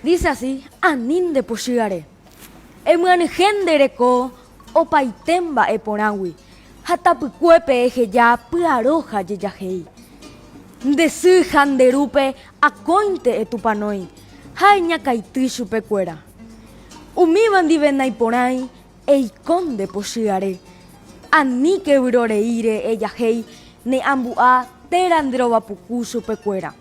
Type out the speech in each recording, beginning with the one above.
Dice así, Ani nde pochy'are. Emyanyhẽ nde reko opaite mba'e porãgui, ha tapykuépe eheja py'aro ha jejahéi. Nde sy ha nde rúpe akóinte etupanói ha eñakaity chupekuéra. Umíva ndive naiporãi eiko nde pochy'are. Aníke vyroreíre ejahéi ne ambu'a térã nde rovapuku chupekuéra.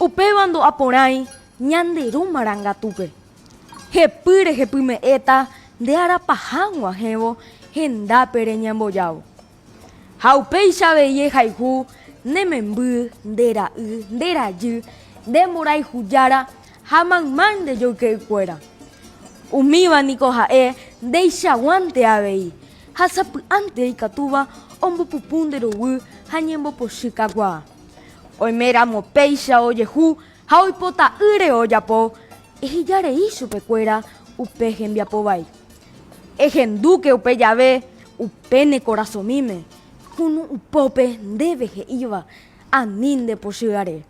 Upéva ndo'aporãi ñande Ru marangatúpe. Hepy rehepyme'ẽta nde arapaha g̃uahẽvo hendápe reñembojávo. Ha upéicha avei ehayhu ne memby, nde ra'y, nde rajy, nde mborayhujára ha mayma nde joyke'ykuéra. Umíva niko ha'e ndeichaguánte avei, ha sapy'ánte ikatúva ombopupu nde ruguy ha ñembopochy kakuaa. Oiméramo péicha ojehu ha oipota'ỹre ojapo, eheja rei chupekuéra upe hembiapo vai. Ehendúke upe jave upe ne korasõmíme, kunu'upópe ndéve he'íva, Ani nde pochy'are.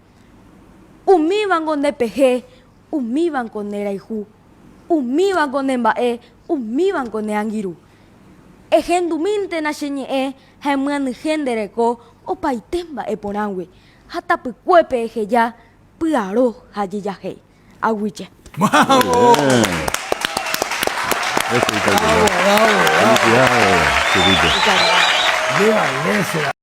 Umívango nde pehe, umívango nde rayhu, umívango ne mba'e, umívango ne angirũ. Ehendumíntena che ñe'ẽ ha emyanyhẽ nde reko opaite mba'e porãgui, ha tapykuépe eheja py'aro ha jejahéi. Aguyje. Bravo! Espectacular. Bravo, bravo, bravo. Felicidades, Chupito. Qué vale será.